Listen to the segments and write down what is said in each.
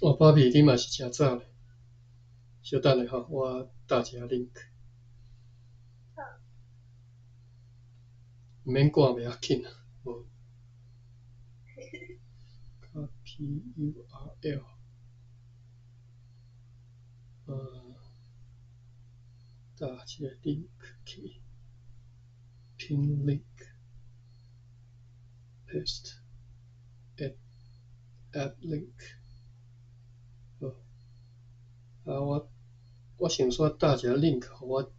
哦，芭比，你嘛是誠早咧，小等下吼，我貼一下 link。好。毋免趕，袂要緊啊，無。Copy URL。貼這個 link 去，pin link，paste，add add link。好。啊，我先煞貼一下 link，予我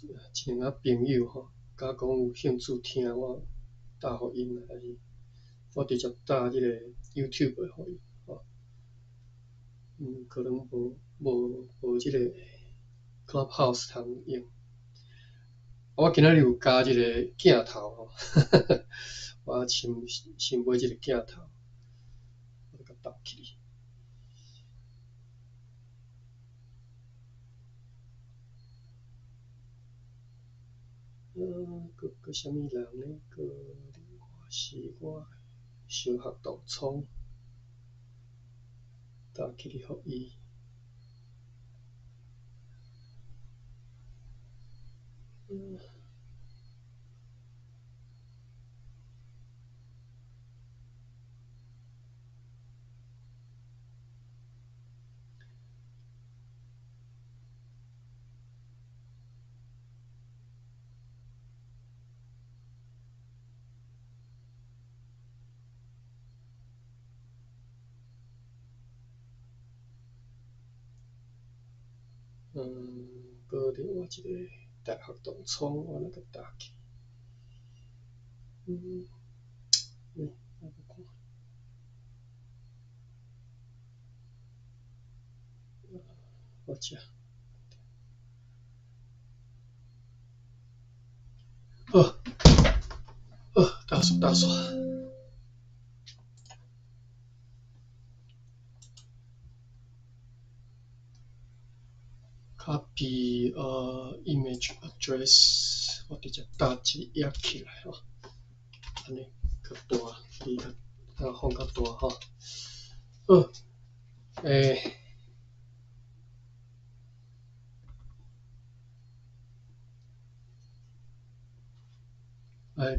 一兩个朋友吼，假講有興趣聽，我貼予𪜶，還是我直接貼這個 YouTube 的予𪜶吼。可能無這個 Clubhouse 通用。我今仔日有加這個鏡頭吼，我新買這個鏡頭，我共鬥起。閣啥物人呢？閣另外是我小學同窗，貼起去予伊。閣另外一個大學同窗，我來共貼去。我看。我這。好，好，打煞打煞。Copy image address，我直接貼一頁起來吼，按呢較大，你較放較大吼。好，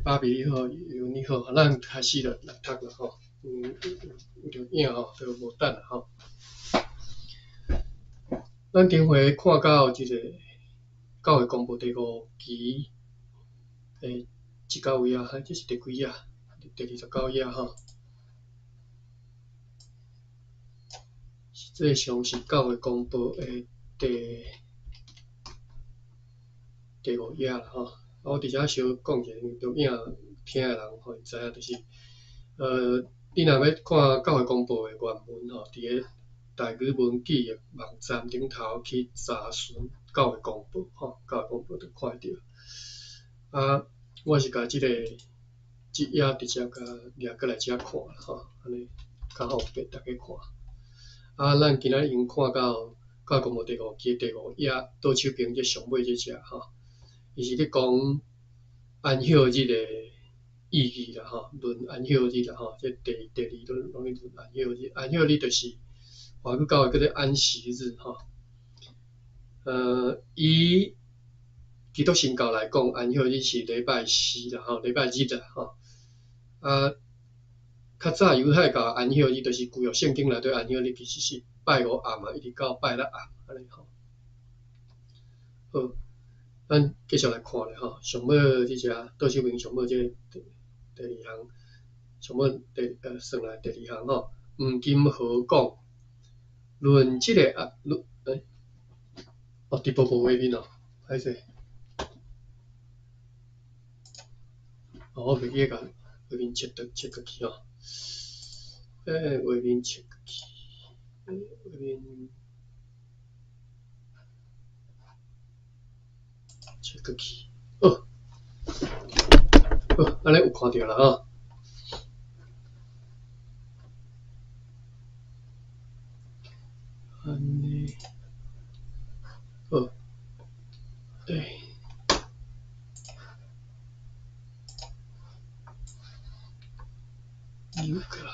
芭比你好，尤你好，咱開始來讀啦吼。有著影吼，就無等啦吼。咱頂回看到這個教會公報第五期的這到位啊，這是第幾頁？第29頁吼。實際上是教會公報的第五頁啦吼。我佇遮小講一下，因為錄影聽的人吼，知影就是，你若欲看教會公報的原文吼，佇个台語文記的網站頂頭去查詢教會公報吼，教會公報就看會著。啊，我是共這頁直接共掠過來遮看吼，按呢較方便大家看。啊，咱今仔已經看到教會公報第五期第五頁倒手邊這上尾這隻吼，伊是咧講安息日的意義啦吼，論安息日啦吼，這第二攏咧論安息日，安息日就是華語教會叫做安息日吼。以基督新教來講，安息日是禮拜四啦吼，禮拜日啦吼。啊，較早猶太教安息日就是舊約聖經內底安息日，其實是拜五暗啊，一直到拜六暗按呢吼。好，咱繼續來看咧吼，上尾這隻倒手邊上尾這第二項，上尾算來第二項吼，毋禁何講，論這個啊，論哦，直播無畫面哦，歹勢。哦，我袂記得共畫面切轉切過去吼。畫面切過去，畫面切過去，好，好，按呢有看著啦吼。按呢，好，扭過來。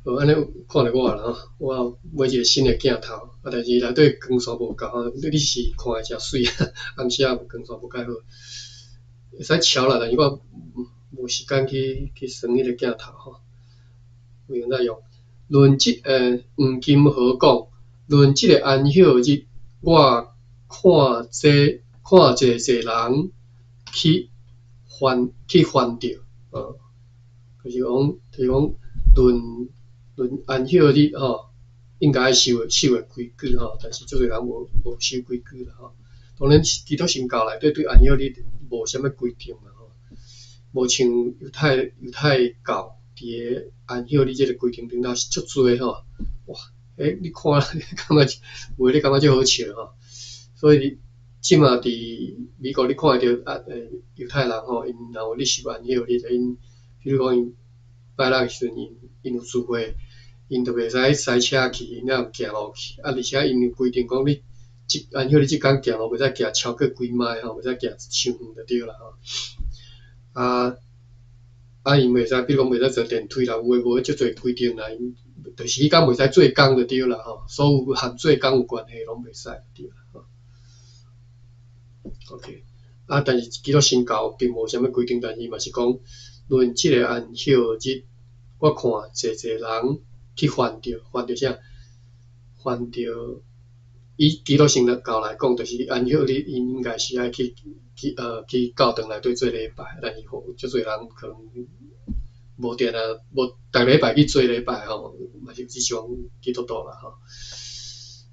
好，按呢看著我啦吼，我有買一个新的鏡頭，啊，但是內底光線無夠吼，你是看會誠媠，暗時仔光線無蓋好，會使調啦，但是我無時間去算彼个鏡頭吼，有閒再用。論這黃金和講，論這个安息日，我看這看濟濟人去犯著，就是講論安息日吼，應該守的規矩吼，但是足濟人無守規矩啦吼。當然，基督新教內底對安息日無啥物規定啦吼，無像猶太教佇个安息日這个規定頂頭是足濟吼。哇，欸，你看你感覺有的你感覺足好笑吼。所以這馬佇美國你看會著啊，猶太人吼，𪜶若有咧守安息日，𪜶比如講𪜶拜六的時陣，𪜶有聚會，𪜶就袂使駛車去，𪜶愛用行路去。啊，而且𪜶有規定講，你這安息日這工行路袂使行超過幾邁吼，袂使行傷遠就對啦吼。啊，𪜶袂使，比如講袂使坐電梯啦，有的無的足濟規定啦，𪜶就是彼工袂使做工就對啦吼，所有和做工有關係攏袂使就對啦吼。OK，啊，但是基督新教並無啥物規定，但是嘛是講，論這个安息日，我看濟濟人去犯著，犯著啥？犯著以基督新教來講，就是安息日𪜶應該是愛去教堂內底做禮拜，但是吼，足濟人可能無定定無逐禮拜去做禮拜吼，嘛是有這種基督徒啦吼。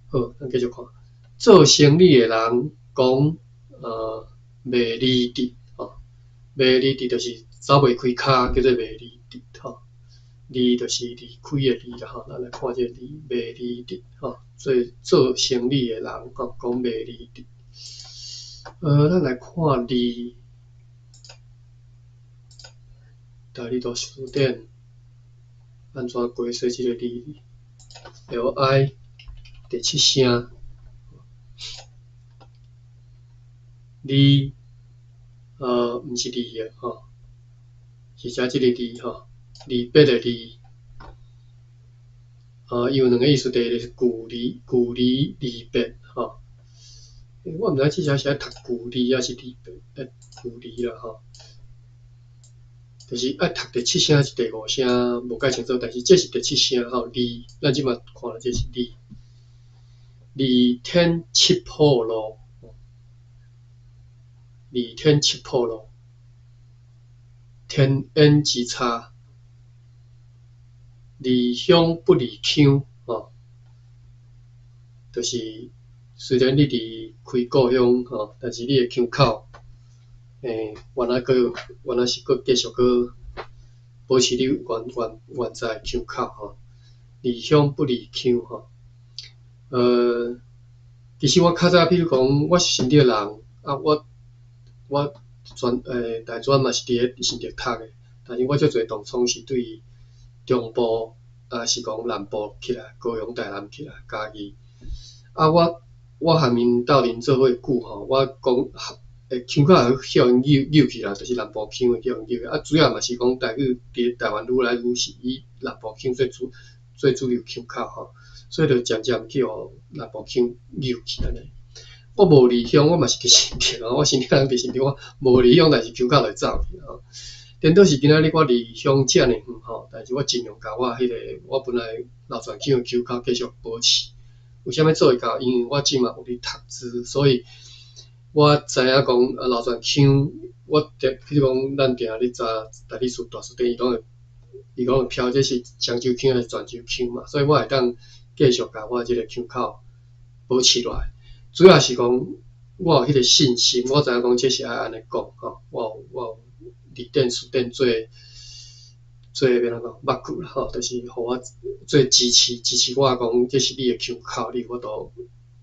好，咱繼續看，做生理的人講，袂離直吼，袂離直就是走袂開跤，叫做袂離直吼。離就是離開的離啦吼，咱來看這個離，袂離直吼，做生理的人吼，講袂離直。咱來看離，台語大辭典，按怎解釋這个離？L I 第七聲，離，毋是離的吼，是寫這个離吼，離別的離。伊有兩個意思，第一个是距離，距離離別吼。我毋知這只是愛讀距離抑是離別，距離啦吼。就是愛讀第七聲抑是第五聲，無介清楚，但是這是第七聲吼，離，咱這馬看這是離。離天七浦路，離天七浦路，天淵之差，離鄉不離腔吼，就是雖然你離開故鄉吼，但是你的腔口，原來閣原來是閣繼續閣保持你原在的腔口吼，離鄉不離腔吼。其實我較早，比如講，我是新竹人，啊，我大專嘛是佇咧新竹讀的，但是我足濟同窗是對中部，啊是講南部起來，高雄、台南起來，嘉義。啊，我和𪜶鬥陣做伙久吼，我講腔口會予𪜶扭去啦，就是南部腔會予𪜶扭去。啊，主要嘛是講台語佇台灣愈來愈是以南部腔做主流腔口吼，所以就漸漸去予南部腔扭去按呢。我無離鄉，我嘛是佇新竹啊，我新竹人佇新竹，我無離鄉，但是腔口就會走去吼。顛倒是今仔日我離鄉遮爾遠吼，但是我盡量共我彼個我本來流傳腔的腔口繼續保持。為啥物做會到？因為我這馬有佇讀書，所以我知影講啊流傳腔，我定比如講，咱定咧查台語詞大辭典，伊攏會標這是漳州腔抑是泉州腔嘛，所以我會當繼續共我這个腔口保持落來。主要是講我有彼個信心，我知影講這是愛按呢講吼，我有字典辭典做欲按怎講，目句啦吼，就是予我做支持我講這是你的腔口，你有法度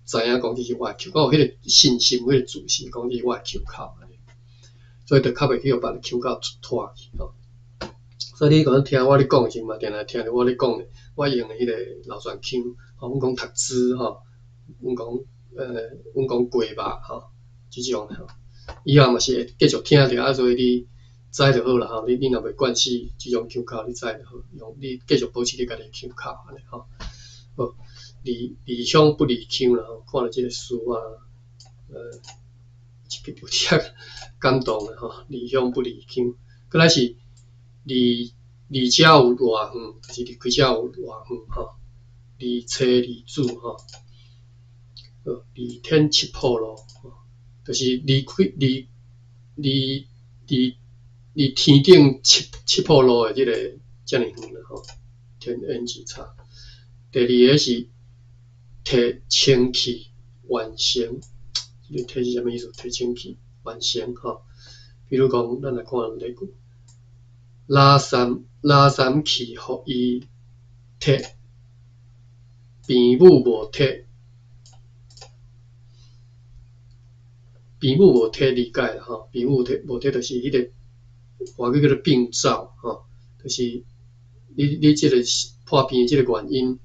知影講這是我的腔口，我有彼個信心，彼個自信，講這是我的腔口，所以就較袂去予別个腔口拖去吼。所以你講聽我咧講的時陣嘛，定定聽著我咧講的，我用的彼個流傳腔，吼，阮講讀書吼，阮講雞肉吼，這種吼，以後嘛是會繼續聽著啊，所以你知知就好啦吼。你若袂慣死這種腔口，你知就好，用你繼續保持你家己的腔口按呢吼。好，離離鄉不離腔啦吼，看著這个詩啊，有點感動啦吼。離鄉不離腔，閣來是離離遮有偌遠，就是離開遮有偌遠吼。離妻離子吼，好，離天七浦路，就是離開離離離離天頂七浦路的這个遮爾遠啦吼。天緣之差。第二个是提清氣完成，這个提是啥物意思？提清氣完成吼。比如講，咱來看例句：垃圾垃圾去予伊提，病母無體，病母無體理解啦吼。病母體無體就是彼个外語叫做病灶吼，就是你這个破病的這个原因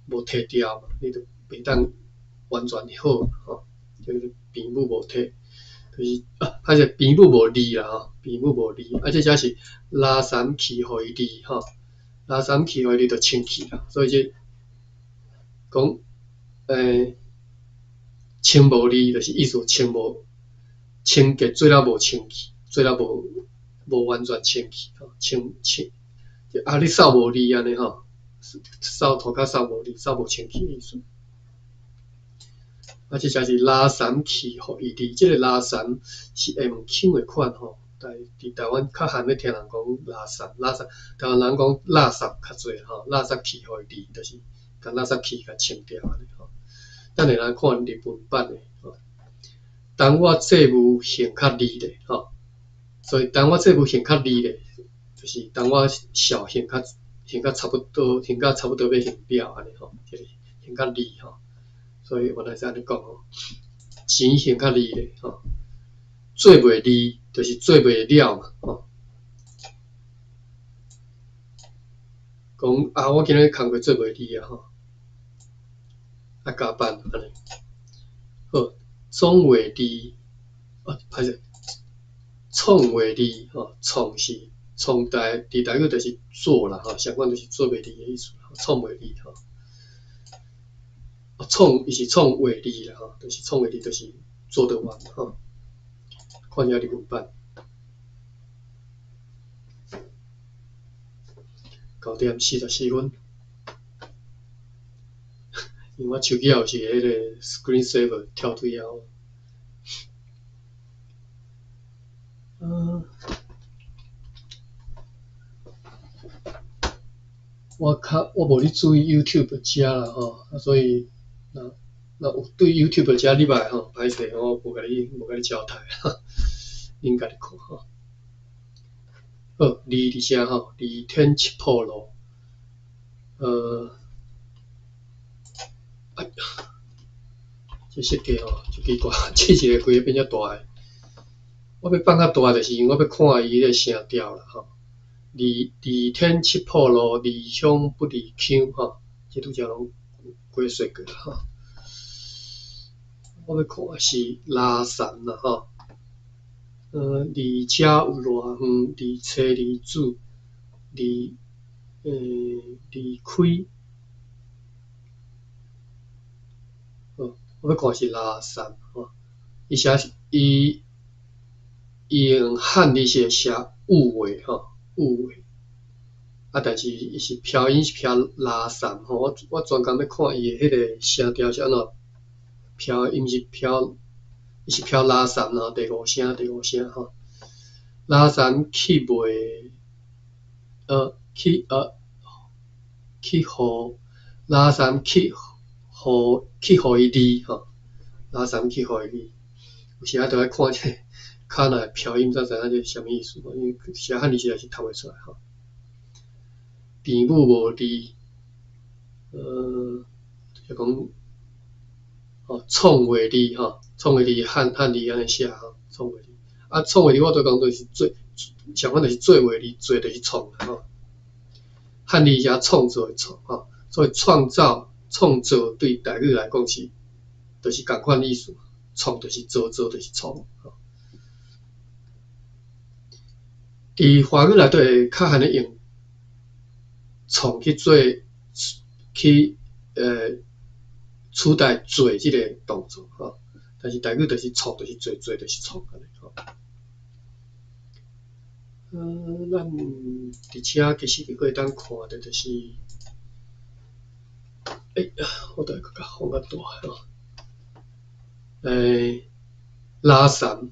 無剔掉嘛，你就袂當完全好吼，叫做病母無體，就是啊，歹勢病母無理啦吼，病母無理，啊，這遮是垃圾去予伊理吼，垃圾去予伊理就清氣啦，所以這講清無理就是意思清無清潔做了無清氣，做了無完全清氣吼，清清啊你掃無理按呢吼，掃塗跤掃無理，掃無清氣的意思。啊，這遮是垃圾去予伊理，這个垃圾是下門腔的款吼，佇台灣較罕咧聽人講垃圾，垃圾，台灣人講垃圾較濟吼，垃圾去予伊理，就是共垃圾去共清掉按呢吼。等下來看日文版的吼，當我債務還較利咧吼，所以當我債務還較利咧，就是當我數還較還較差不多，還較差不多欲還了按呢吼，就是還較利吼。所以原來是按呢講吼，錢還較利咧吼，做袂利就是做袂了嘛吼。講啊，我今日工課做袂利啊吼，啊加班按呢。好，總袂利啊，歹勢，創袂利吼，創是創台佇台語就是做啦吼，相款就是做袂利的意思，創袂利吼。創伊是創袂利啦吼，就是創袂利，就是做得完吼。看下日文版，9點44分。因為我手機也有是彼個 screen saver 跳對啊。我較我無咧注意 YouTube 遮啦吼，啊所以若若有對 YouTube 遮入來吼，歹勢我無共你交代，恁家己看吼。好，離佇遮吼，離天七浦路，哎，這設計吼足奇怪，這一个規个變遮大个。我欲放較大，就是因為我欲看伊彼个聲調啦吼。離離天七浦路，離鄉不離腔吼，這拄才攏過說過啦吼。我欲看是拉山啦吼。離遮有偌遠？離妻離子，離開。好，我欲看是拉山吼。伊寫伊伊用漢字是寫有話吼，有話。啊，但是伊是飄音是飄拉山吼。我專工欲看伊的彼个聲調是按怎飄，伊毋是飄，伊是飄拉山吼，第五聲，第五聲吼。拉山去袂，去去予拉山去予去予伊理吼，拉山去予伊理。有時仔著愛看這个卡那飄音，才知影這是啥物意思，因為寫漢字實在是讀袂出來吼。病母無理，就講，哦，創袂利吼，創袂利漢字按呢寫吼，創袂利。啊，創袂利我拄講就是做，相反就是做袂利，做就是創啦吼。漢字寫創造的創吼，所以創造、創造對台語來講是，就是仝款意思，創就是做，做就是創吼。佇華語內底會較罕咧用創去做去取代做這个動作吼，但是台語就是創就是做，做就是創按呢吼。咱佇遮其實閣會當看著就是，欸，我著愛閣共放較大吼。垃圾，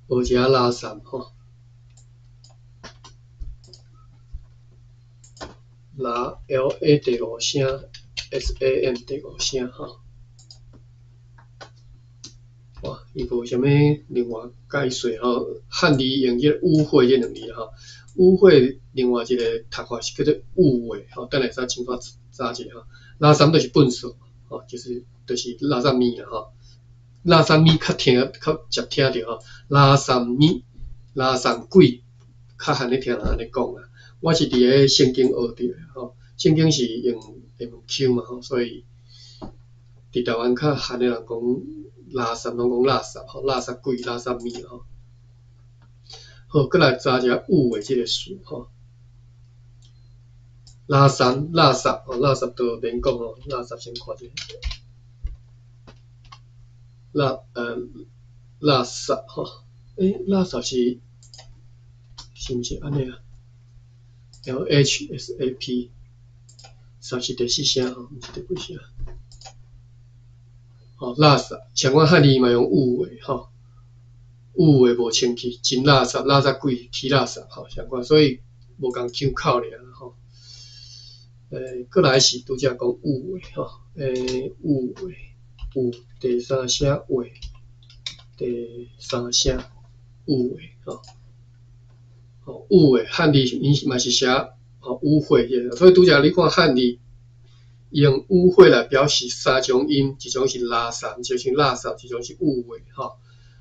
學一下垃圾吼。拉 L A 第五聲，S A M 第五聲吼。哇，伊無啥物另外解說吼，漢字用這個污穢這兩字吼，污穢另外一個讀法是叫做誤會吼，等下會使清楚查一下吼。垃圾就是糞埽吼，就是垃圾物啦吼。垃圾物較聽較捷聽著吼，垃圾物、垃圾鬼較罕咧聽人按呢講啦。我是佇咧聖經學著的吼，聖經是用 MQ 嘛吼，所以佇台灣較罕的人講垃圾，攏講垃圾吼，垃圾鬼、垃圾物吼。好，閣來查一下誤會這個詞吼。垃圾、垃圾吼，垃圾都免講吼，垃圾先看者。垃圾吼，欸，垃圾是毋是按呢啊？L H S A P，圾是第四聲吼，毋是第幾聲？吼，垃圾，像阮漢字嘛用誤會吼，誤會無清氣，真垃圾，垃圾鬼，起垃圾吼，相款，所以無仝腔口爾吼。閣來是拄才講誤會吼，誤會，有第三聲會，第三聲誤會吼。吼，誤會漢字伊嘛是寫吼污穢這個，所以拄才你看漢字用污穢來表示三種音，一種是垃圾，一種是垃圾，一種是誤會吼。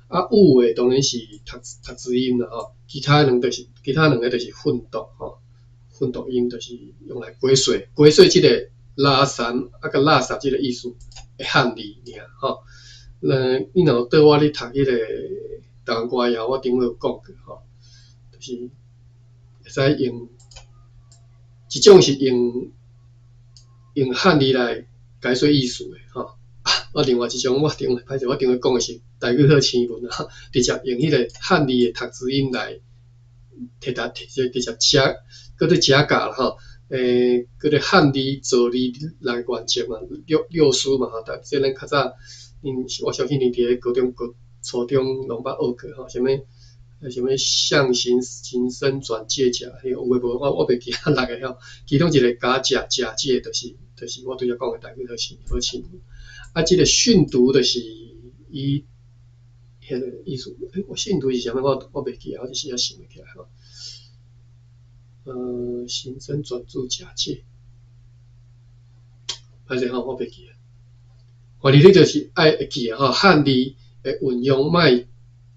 啊，誤會當然是讀讀字音啦吼，其他兩就是其他兩个就是訓讀吼，訓讀音就是用來解說解說這個垃圾啊佮垃圾這個意思的漢字爾吼。那你若有綴我咧讀彼個台灣歌謠，我頂回有講過吼，就是會使用一種是用漢字來解說意思的吼。啊，另外一種我頂回歹勢，我頂回講的是台語好生文啊，直接用彼個漢字的讀字音來提達直接直接寫，叫做寫教啦吼。叫做漢字造字來原則嘛，六六書嘛吼，但這咱較早，𪜶我相信𪜶佇咧高中、高初中攏捌學過吼，啥物啥物象形、形聲轉借假，彼個有的無我袂記得六個吼，其中一個假假假借就是我拄才講的台語好生好生文。啊，這個訓讀就是伊彼個意思，欸，我訓讀是啥物？我袂記啊，我一時仔想袂起來吼。形聲轉注假借，歹勢吼，我袂記啊。反正你就是愛會記吼，漢字的運用，莫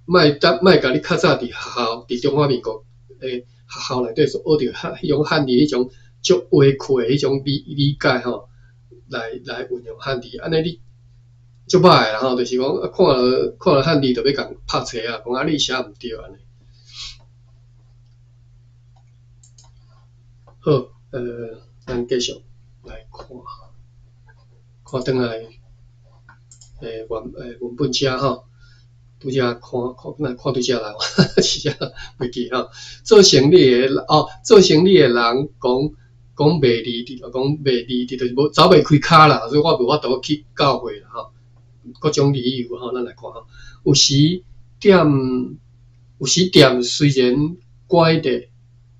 莫當莫共你較早佇學校，佇中華民國的學校內底所學著漢彼種漢字彼種足畫闊的彼種理解吼，來運用漢字，按呢你足歹的啦吼，就是講啊，看著漢字就欲共拍冊啊，講啊你寫毋對按呢。好，咱繼續來看，看轉來，原文本遮吼，拄才看看，來看對遮來，是遮袂記吼。做生理的哦，做生理的人講講袂離佇，講袂離佇，就是無走袂開跤啦，所以我無法度去教會啦吼。各種理由吼，咱來看吼。有時店雖然關著，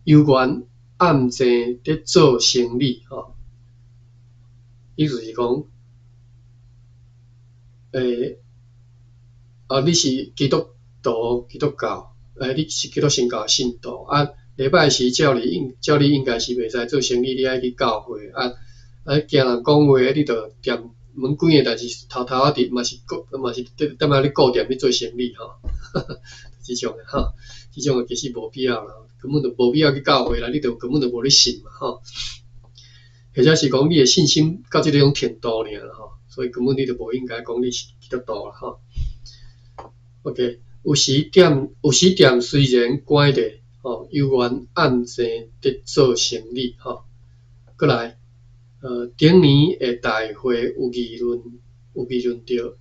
猶原暗靜佇做生理吼。意思是講，啊，你是基督徒、基督教，你是基督新教信徒啊。禮拜時照理應該是袂使做生理，你愛去教會啊。啊，驚人講話，你就踮門關的，但是偷偷仔佇嘛是顧嘛是踮踮遐咧顧店咧做生理吼。這種的吼，這種的其實無必要啦，根本就無必要去教會啦，你就根本就無咧信嘛吼。或者是講你的信心到這種程度爾啦吼，所以根本你就無應該講你是基督徒啦吼。OK，有時店有時店雖然關咧，吼，猶原暗靜佇做生理，吼。閣來，頂年的大會有議論，有議論著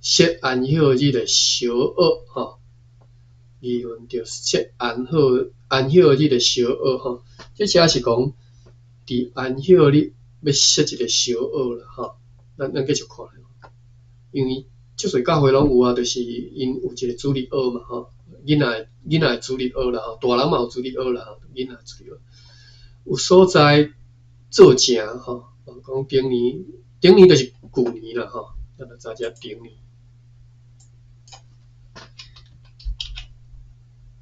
設安息日的小學，吼。議論著設安好安息日的小學，吼。這遮是講佇安息日欲設一个小學啦，吼。咱繼續看，因為足濟教會攏有啊，就是𪜶有一个主日學嘛，吼。囡仔的主日學啦，吼，大人嘛有主日學啦，囡仔主日學。有所在做成，吼，講頂年，頂年就是舊年啦，吼，咱來查一下頂年。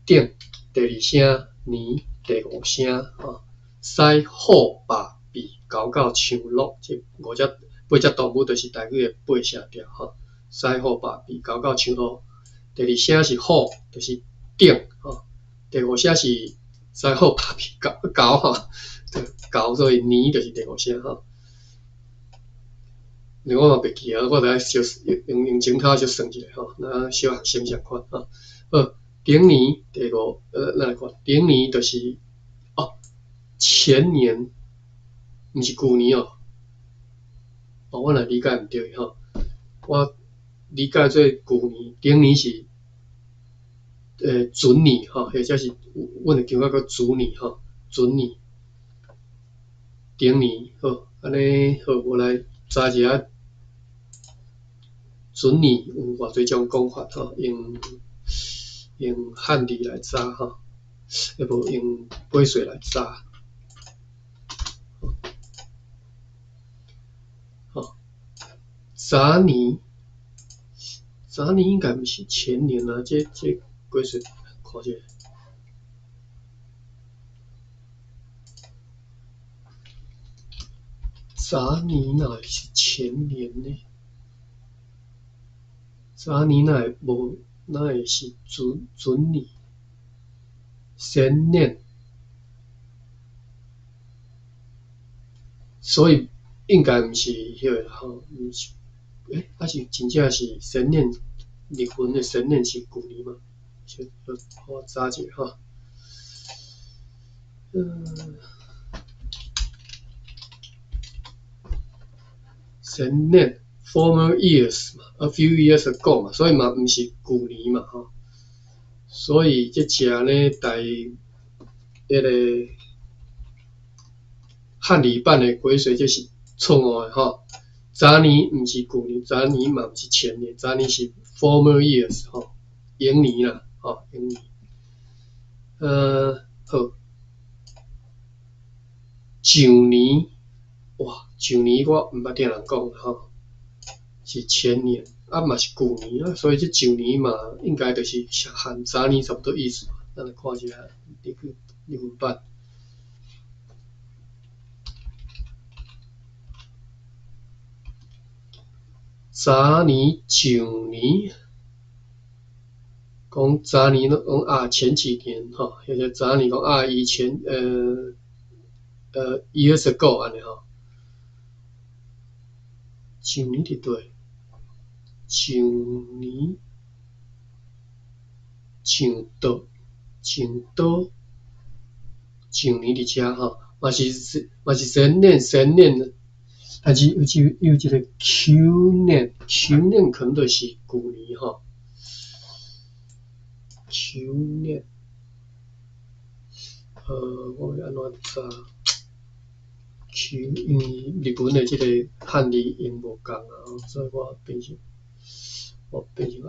頂第二聲，年第五聲，吼，使虎爸比狗狗長樂，這五隻八隻動物就是台語的八聲調，吼。使虎爸比狗狗長樂，第二聲是虎，就是頂，吼。第五聲是使虎爸比狗狗，吼，狗所以年就是第五聲，吼。另外我嘛袂記啊，我著愛小用用指頭小算一下吼，若小學生相款吼。好，頂年第五，咱來看頂年就是哦，前年，毋是舊年哦。哦，我若理解毋對吼，我理解做舊年，頂年是準年吼，或者是阮會叫它叫主年吼，準年，頂年好，按呢好，我來查一下準年有偌濟種講法吼，用漢字來查吼，抑無用癸水來查。吼，昨年，昨年應該毋是前年啊，這癸水看者。昨年哪會是前年呢？昨年哪會無？哪會是準準年？前年，所以應該毋是彼个啦吼，毋是，還是真正是前年日文的前年是舊年嗎？先我查一下吼。前年 former years 嘛，a few years ago 嘛，所以嘛毋是舊年嘛吼。所以這遮呢，台彼个漢字版的癸水，這是錯誤的吼。昨年毋是舊年，昨年嘛毋是前年，昨年是 former years 吼，延年啦，吼，延年。好，上年，哇，上年我毋捌聽人講吼，是前年，啊嘛是舊年啊，所以這上年嘛應該就是和昨年差不多意思嘛。咱來看一下日文版。昨年、上年，講昨年攏講啊前幾年吼，或者昨年講啊以前years ago 按呢吼。上年佇佗？上年，上倒，上倒，上年佇遮吼，嘛是前年前年，但是有一个去年，去年可能就是舊年吼。去年，我欲按怎查？去，因為日文的這個漢字用無仝啊，所以我變成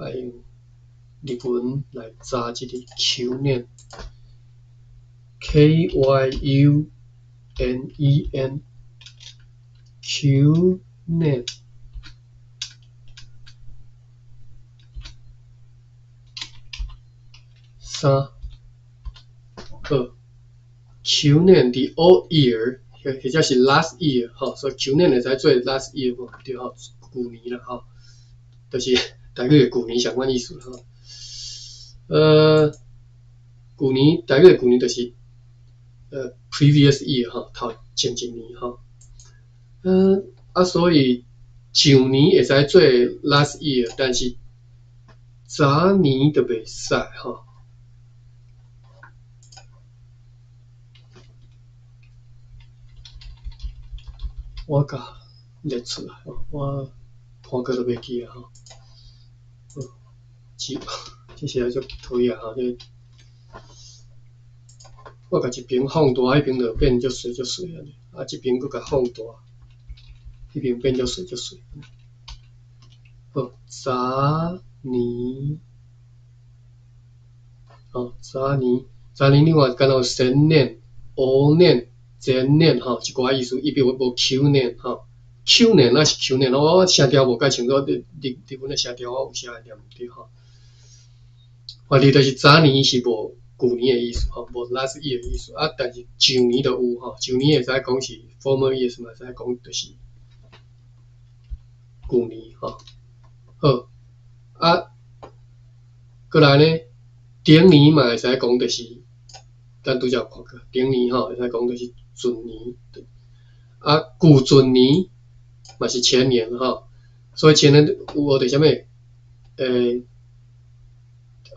愛用日文來查這個去年，K Y U N E N，去年，三，好，去年 the old year。或者是 last year 吼，所以去年會使做 last year 無對吼，舊年啦吼，就是台語的舊年相款意思吼。舊年台語的舊年就是previous year 吼，頭前一年吼。啊，所以上年會使做 last year，但是昨年就袂使吼。我共列出來，我看過都袂記啊吼。這這是足討厭吼，這我共一爿放大，彼爿就變足細足細按呢，啊，這爿閣共放大，彼爿變足細足細。好，昨年，吼，昨年，昨年你看敢若有先年、後年、前年吼，一寡意思，伊並無舊年吼，舊年抑是舊年，我聲調無介清楚，日日日文的聲調我有時會念毋對吼。反正就是昨年是無舊年的意思吼，無 last year 的意思啊，但是上年就有吼，上年會使講是 former years 嘛，會使講就是舊年吼。好，啊，過來呢，頂年嘛會使講就是，咱拄才有看過，頂年吼會使講就是前年，啊，舊前年嘛是前年吼，所以前年有學著啥物？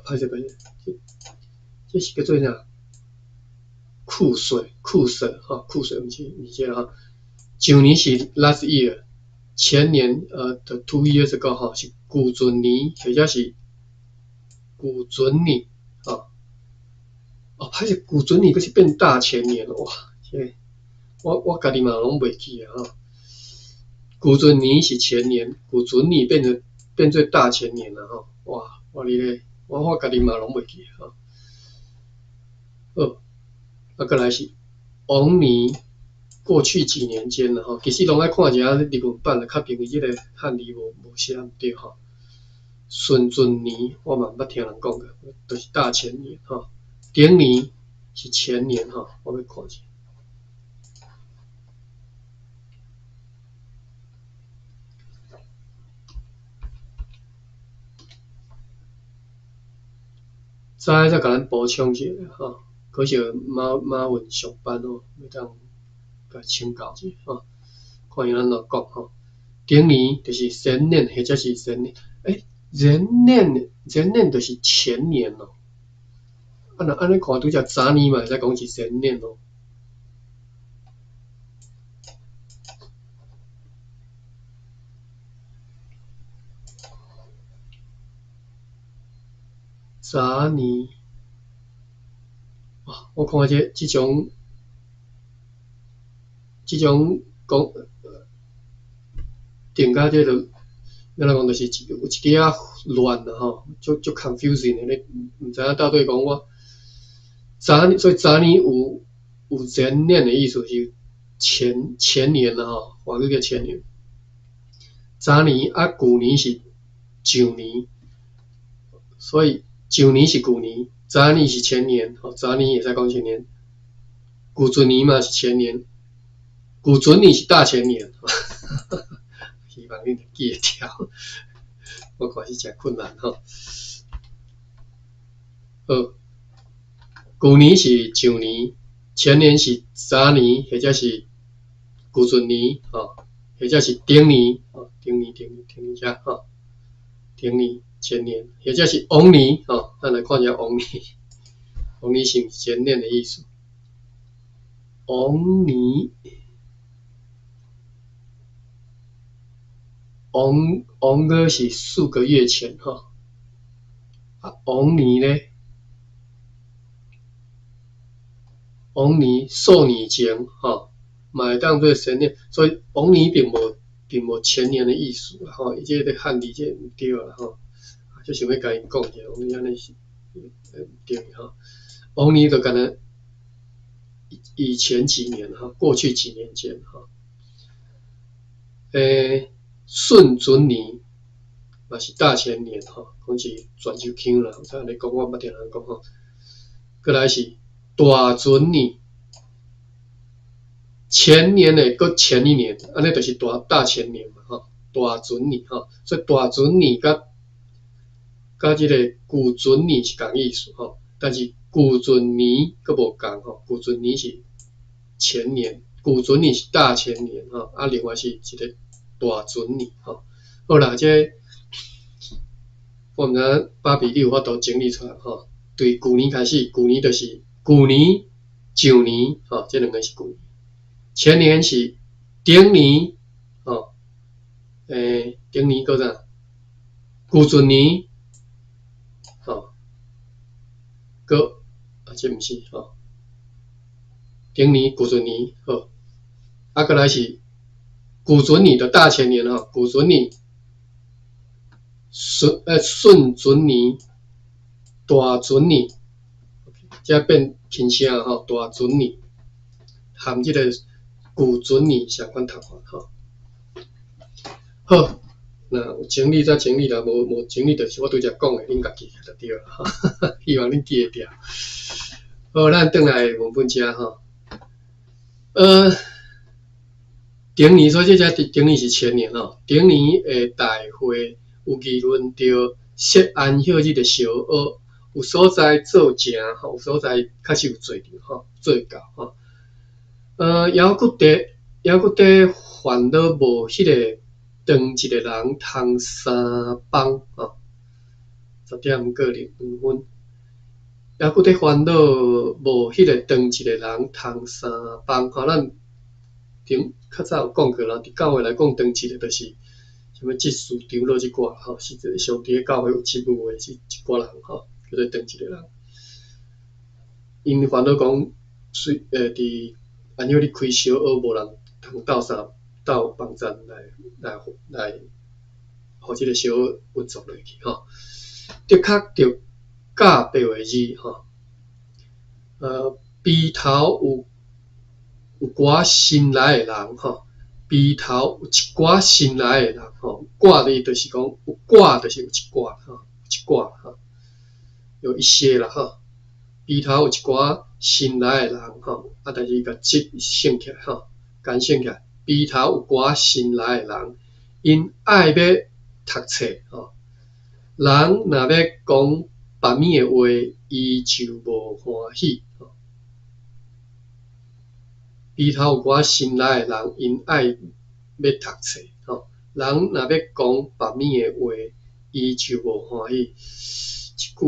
歹勢歹勢，這是叫做啥？庫稅，庫稅吼，庫稅毋是毋是這個吼。上年是 last year，前年的 2 years ago 吼是舊前年，或者是舊前年吼。哦，歹勢，舊前年閣是變大前年，哇！這個我家己嘛攏袂記啊吼。舊前年是前年，舊前年變做變做大前年啦吼。哇！我哩咧，我家己嘛攏袂記吼。好，啊，過來是往年，過去幾年間啦吼，其實攏愛看一下日文版啦，較定伊這個漢字無無寫毋對吼。順前年我嘛毋捌聽人講過，就是大前年吼。頂年是前年吼，我欲看一下。再再共咱補充一下吼，可惜馬馬雲上班吼，會當共請教一下吼，看伊按怎講吼。頂年就是前年或者是前年，欸，前年前年就是前年咯。啊，若按呢看，拄才昨年嘛會使講是前年咯。昨年，哇！我看這這種這種講定甲這個，按怎講就是有一點仔亂啦吼，足足 confusing 的，你毋知影到底講我昨年，所以昨年有有前年的意思是前前年啦吼，華語叫前年。昨年啊，舊年是上年，所以上年是舊年，昨年是前年，吼，昨年會使講前年，舊前年嘛是前年，舊前年是大前年，希望恁會記會牢，我看是誠困難吼。好，舊年是上年，前年是昨年，或者是舊前年，吼，或者是頂年，吼，頂年頂年頂年遮吼，頂年前年，或者是往年，吼，咱來看一下往年，往年是毋是前年的意思？往年，往往個是4個月前，吼，啊，往年咧？往年數年前，吼，嘛會當做前年，所以往年並無並無前年的意思啦，吼，伊這個漢字這毋對啦，吼，就想欲共𪜶講一下，往年按呢是毋對吼。往年就敢若以前幾年哈，過去幾年間哈，順前年嘛是大前年吼，講是泉州腔啦，有啥按呢講，我毋捌聽人講吼。過來是大前年，前年的閣前一年，按呢就是大大前年嘛吼，大前年吼，所以大前年佮佮這個舊前年是仝意思吼，但是舊前年閣無仝吼，舊前年是前年，舊前年是大前年吼，啊，另外是一個大前年吼。好啦，這個我毋知芭比你有法度整理出來吼？對舊年開始，舊年就是舊年、上年，吼，這兩个是舊年。前年是頂年，吼，頂年閣啥？舊陣年，吼，閣啊，這毋是吼。頂年、舊陣年，好，啊，閣來是舊陣年就大前年吼，舊陣年。順準年、大準年，這變輕聲吼，大準年含這個舊準年相款讀法吼。好，若有整理再整理啦，無整理就是我拄才講的，恁家記就對啦，希望恁記會牢。好，咱轉來文本遮吼。頂年，所以這只頂年是前年吼，頂年的大會有議論著設安息日的小學，有所在做成吼，有所在確實有做著吼，做到吼。猶閣佇煩惱無彼个當一个人通三幫吼，10點過05分。猶閣佇煩惱無彼个當一个人通三幫吼，咱頂較早有講過啦，佇教會來講，當一个就是啥物執事長老這寡吼，是上佇咧教會有職務的這一寡人吼，叫做當一个人。𪜶煩惱講，雖佇安息日開小學，無人通鬥相鬥幫贊來，予這个小學運作落去吼。的確著教白話字吼，埤頭有寡新來的人吼。埤頭有一寡新來的人吼，寡的就是講有寡，就是有一寡吼，一寡吼，有一些啦吼。埤頭有一寡新來的人吼，啊，但是共節省起來吼，簡省起來。埤頭有寡新來的人，𪜶愛欲讀冊吼。人若欲講別物的話，伊就無歡喜。埤頭有寡新來的人，𪜶愛欲讀冊吼。人若欲講別物的話，伊就無歡喜。這句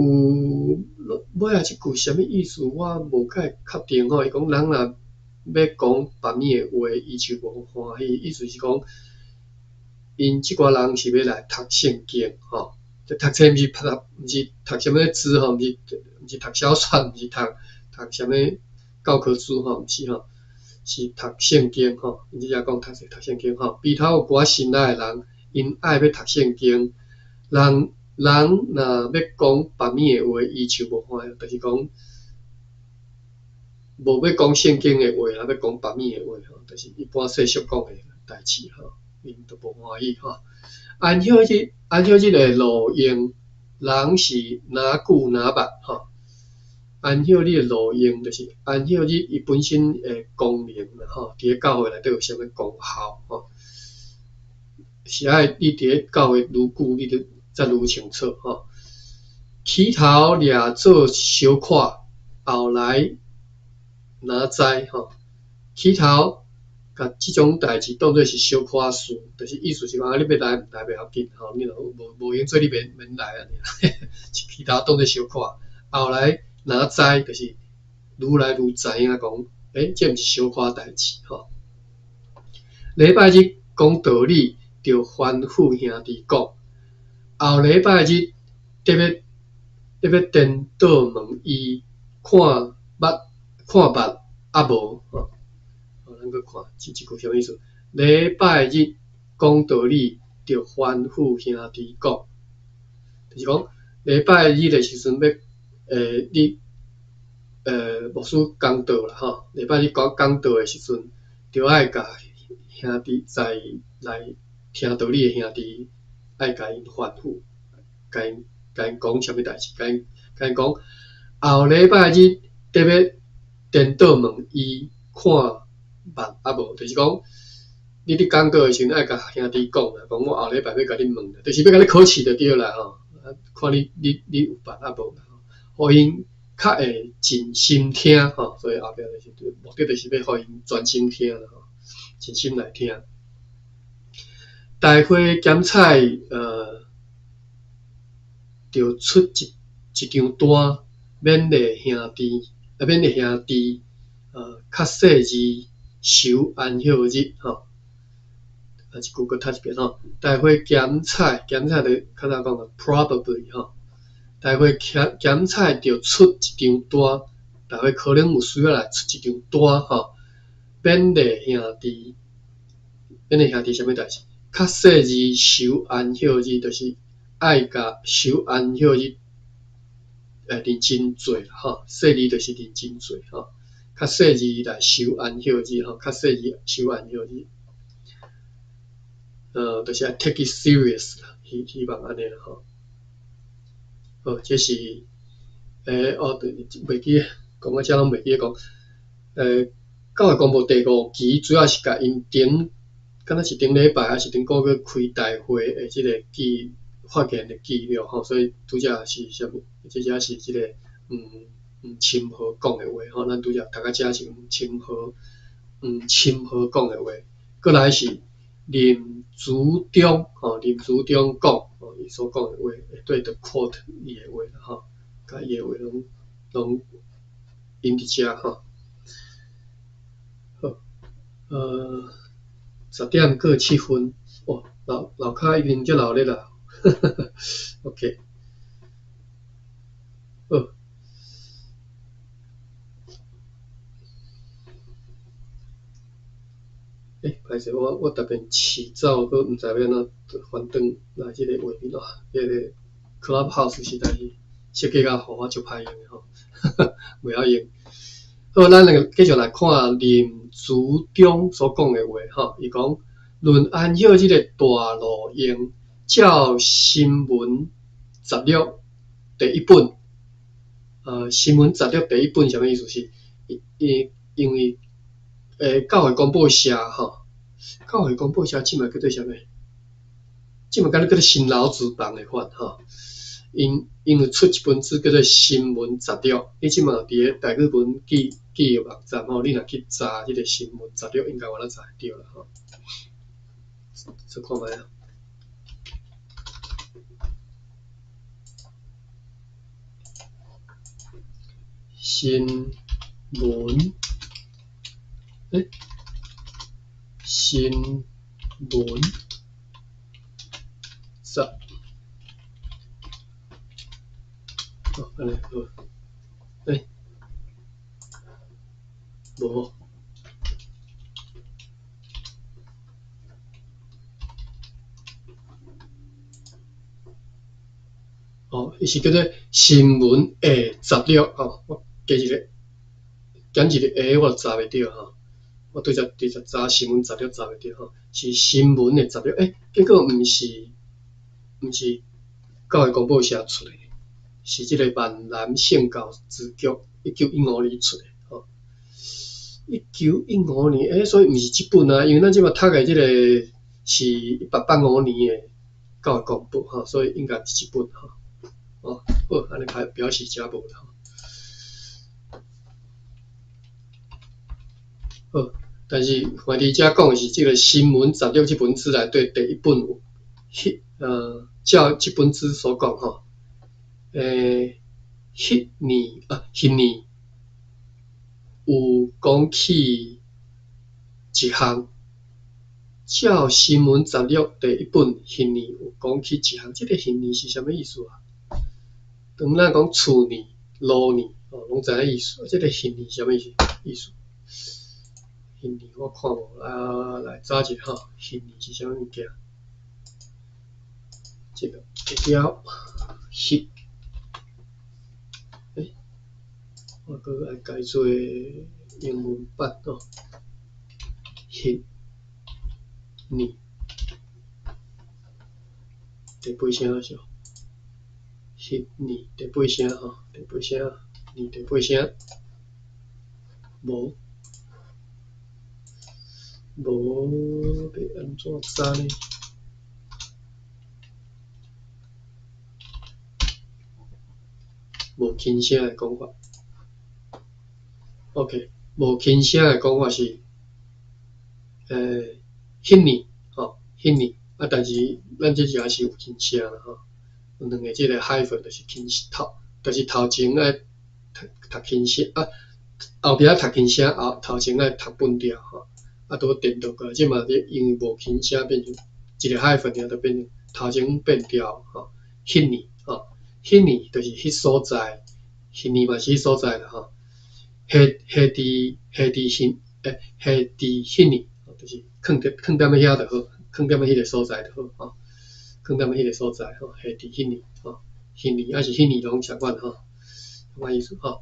尾仔這句啥物意思？我無介確定吼。伊講人若欲講別物的話，伊就無歡喜。意思是講，𪜶這寡人是欲來讀聖經吼。這讀冊毋是讀啥物書吼，毋是讀小說，毋是讀啥物教科書吼，毋是吼。是讀聖經吼，𪜶這遮講讀冊讀聖經吼。埤頭有寡新來的人，𪜶愛欲讀聖經。人若欲講別物的話，伊就無歡喜，就是講無欲講聖經的話，啊欲講別物的話吼，就是一般世俗講的代誌吼，𪜶就無歡喜吼。安息日的路用，人是若久若捌吼。安息日的路用，就是安息日伊本身的功能啦吼，佇咧教會內底有啥物功效吼？是愛你佇咧教會愈久，你就才愈清楚吼。起頭掠做小可，後來哪知吼？起頭共這種代誌當做是小可事，就是意思是講啊，你欲來毋來袂要緊吼，你若無閒做你免來按呢。起頭當做小可，後來哪知就是愈來愈知影講，這毋是小可代誌吼。禮拜日講道理，著吩咐兄弟講，後禮拜日得欲顛倒問伊看捌看捌抑無吼。咱閣看這這句啥物意思？禮拜日講道理，著吩咐兄弟講，就是講禮拜日的時陣欲你牧師講道啦吼，禮拜日講道的時陣，著愛共兄弟在來聽道理的兄弟，愛共𪜶吩咐，共𪜶講啥物代誌，共𪜶講後禮拜日得欲顛倒問伊看捌抑無，就是講你佇講道的時陣愛共兄弟講啦，講我後禮拜欲共你問啦，就是欲共你考試就對啦吼，看你有捌抑無啦，予𪜶較會盡心聽吼，所以後壁就是目的就是欲予𪜶專心聽啦吼，盡心來聽。大會檢採著出一張單，勉勵兄弟，啊勉勵兄弟，較細膩守安息日吼。啊，這句閣讀一遍吼。大會檢採，檢採就較早講的 probably 吼。大會檢採著出一張單，大會可能有需要來出一張單吼，勉勵兄弟，勉勵兄弟啥物代誌？較細膩守安息日，就是愛共守安息日認真做吼，細膩就是認真做吼，較細膩來守安息日吼，較細膩守安息日，就是愛 take it serious 啦，希望按呢啦吼。好，這是哦，袂記講到遮攏袂記講，教會公報第五期主要是共𪜶頂，敢若是頂禮拜抑是頂個月開大會的這个發言的記錄吼，所以拄才是啥物？這只是這个吳欽和講的話吼，咱拄才讀到遮是吳欽和講的話，過來是林祖忠吼，林祖忠講吼，伊所講的話，會對著 quote 伊的話啦吼，共伊的話攏引佇遮吼。好，10點過7分，哇，樓跤已經遮鬧熱啦，OK，好。歹勢，我特別試走，閣毋知欲按怎翻轉來這个畫面哦。這个 Clubhouse 實在是設計甲予我足歹用的吼，袂曉用。好，咱來繼續來看林祖忠所講的話吼，伊講論安息日的大路用，照新聞雜錄第一本，新聞雜錄第一本啥物意思？是因為教會公報社吼，教會公報社這擺叫做啥物？這擺敢若叫做新老子房的款吼。𪜶有出一本書叫做《新聞雜錄》，你這擺佇个台語文記憶網站吼，你若去查這个新聞雜錄，應該有法查會著啦吼。試看覓啊？新聞，新聞雜，哦，按呢好，無。哦，伊是叫做新聞的雜錄吼，我加一个，減一個下，我就查袂著吼。我對只查新聞雜錄查袂著吼，是新聞的雜錄，結果毋是教會公報社出的，是這个閩南聖教支局1915年出的吼。1915年，所以毋是這本啊，因為咱這擺讀的這個是1885年的教會公報吼，所以應該毋是這本吼。哦，好，按呢表示遮無啦。好，但是凡佇遮講的是這个新聞雜錄這本書內底第一本有，照這本書所講吼，彼年有講起一項，照新聞雜錄第一本，彼年有講起一項，這个彼年是啥物意思啊？當咱講次年、落年，吼，攏知影意思。這个彼年啥物意思？彼年我看無啊，來查一下吼，彼年是啥物物件？這个了，彼，我閣愛改做英文版吼，彼年，第八聲是？彼年第八聲吼，第八聲，年第八聲，無，無欲按怎查呢？無輕聲的講法。OK，無輕聲的講法是，彼年吼，彼年啊，但是咱這只是有輕聲啦吼。有兩个這个 hyphen 就是輕頭，就是頭前愛讀讀輕聲啊，後壁讀輕聲，後頭前愛讀分調吼。啊，拄顛倒過來，這嘛因為無輕聲變成一个 hyphen 爾，就變成頭前變調吼。彼年吼，彼年就是彼所在，彼年嘛是彼所在啦吼。下下佇下佇彼欸下佇彼年，就是囥佇囥踮咧遐就好，囥踮咧彼个所在就好吼。囥踮彼个所在吼，下佇彼年吼，彼年抑是彼年攏相款吼，啥物意思吼？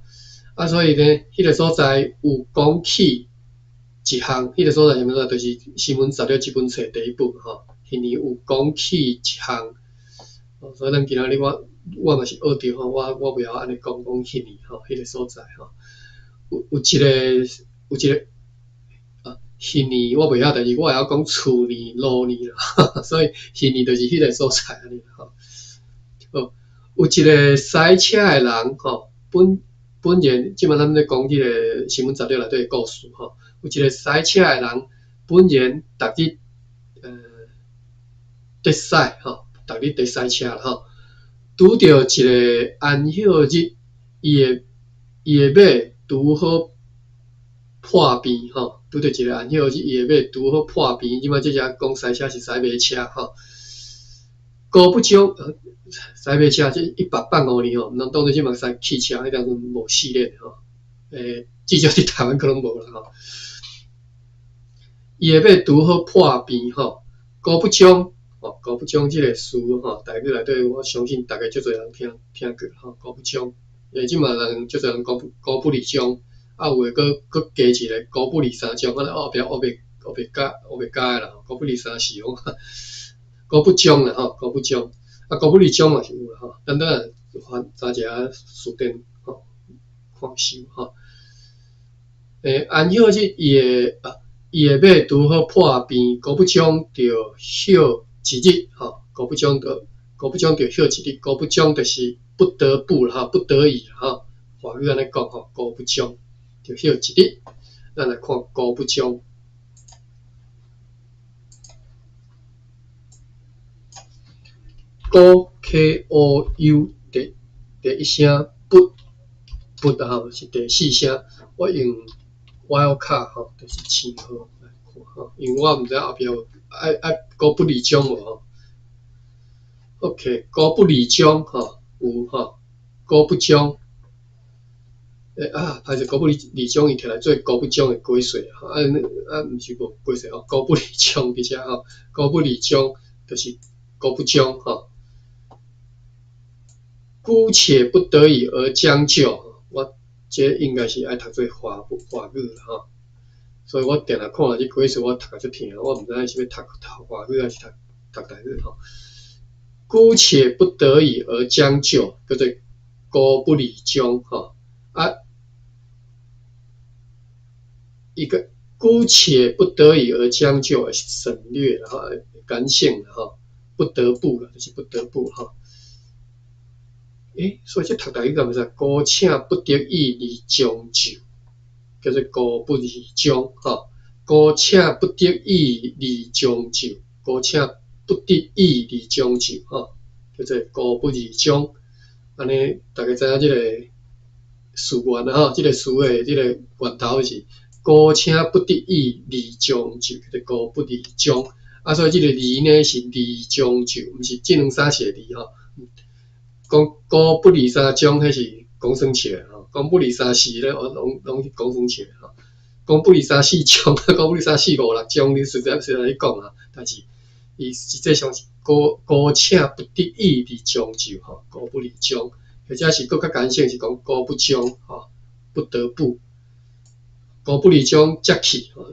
啊，所以呢，彼个所在有講起一項，彼个所在啥物所在？就是西門十六這本冊第一本吼，彼年有講起一項，所以咱今仔日我我嘛是學著吼，我我袂曉按呢講講彼年吼，彼個所在吼，有有一個有一個。彼年我袂曉，但是我會曉講厝年、路年啦，所以彼年就是彼个所在按呢吼。好，有一个駛車的人吼，本本然這擺咱咧講這个新聞雜誌內底的故事吼，有一个駛車的人，本然逐日佇駛吼，逐日佇駛車啦吼，拄著一个安息日，伊的伊的馬拄好破病吼，拄著一个安息日，伊的馬拄好破病，這擺這只講駛車是駛馬車吼，高不將駛馬車這1805年吼，毋通當做這擺駛汽車，彼當陣無試練吼，至少佇台灣可能無啦吼。伊的馬拄好破病吼，高不將吼，高不將這个詞吼，台語內底我相信逐家足濟人聽聽過吼，高不將，這擺人足濟人講高不離將。啊，有的閣閣加一个高不離三將，啊後壁烏白烏白加烏白加的啦，高不離三是講高不將啦吼，高不將，啊高不離將嘛是有啦吼，咱等下翻查一下辭典吼，看搜吼。安息日伊的啊，伊的馬拄好破病，高不將著歇一日吼，高不將著高不將著歇一日，高不將就是不得不啦吼，不得已吼，華語按呢講吼，高不將。就歇一日，咱來看高不將。高 K O U 第第一聲不不吼是第四聲，我用 wildcard 吼，就是星號來看吼，因為我毋知影後壁有愛愛高不離將無吼。OK，高不離將吼有吼，高不將。啊，歹勢高不離將伊摕來做高不將的解說吼，啊啊，毋是無解說吼，高不離將佇遮吼，高不離將就是高不將吼。姑且不得已而將就，我這應該是愛讀做華華語啦吼，所以我定定看這解說，我讀甲足疼，我毋知影是欲讀讀華語還是讀讀台語吼。姑且不得已而將就，叫做高不離將吼，啊。一个姑且不得已而將就，省略了哈，感性了哈，不得不了，就是不得不哈。所以這讀台語敢毋是姑且不得已而將就，叫做高不離將哈。姑且不得已而將就，姑且不得已而將就哈，叫做高不離將。按呢，逐家知影這个詞源啦吼，這个詞的這个源頭是。姑且不得已而將就，叫做高不離將。啊，所以這个離呢是離將就，毋是這兩三字的離吼。講高不離三將，彼是講耍笑的吼。講不離三四咧，我攏攏是講耍笑的吼。講不離三四將，講不離三四五六將，你實在實在咧講啊。但是伊實際上是姑姑且不得已而將就吼，高不離將，或者是閣較簡省是講高不將吼，不得不。高不離將才去吼，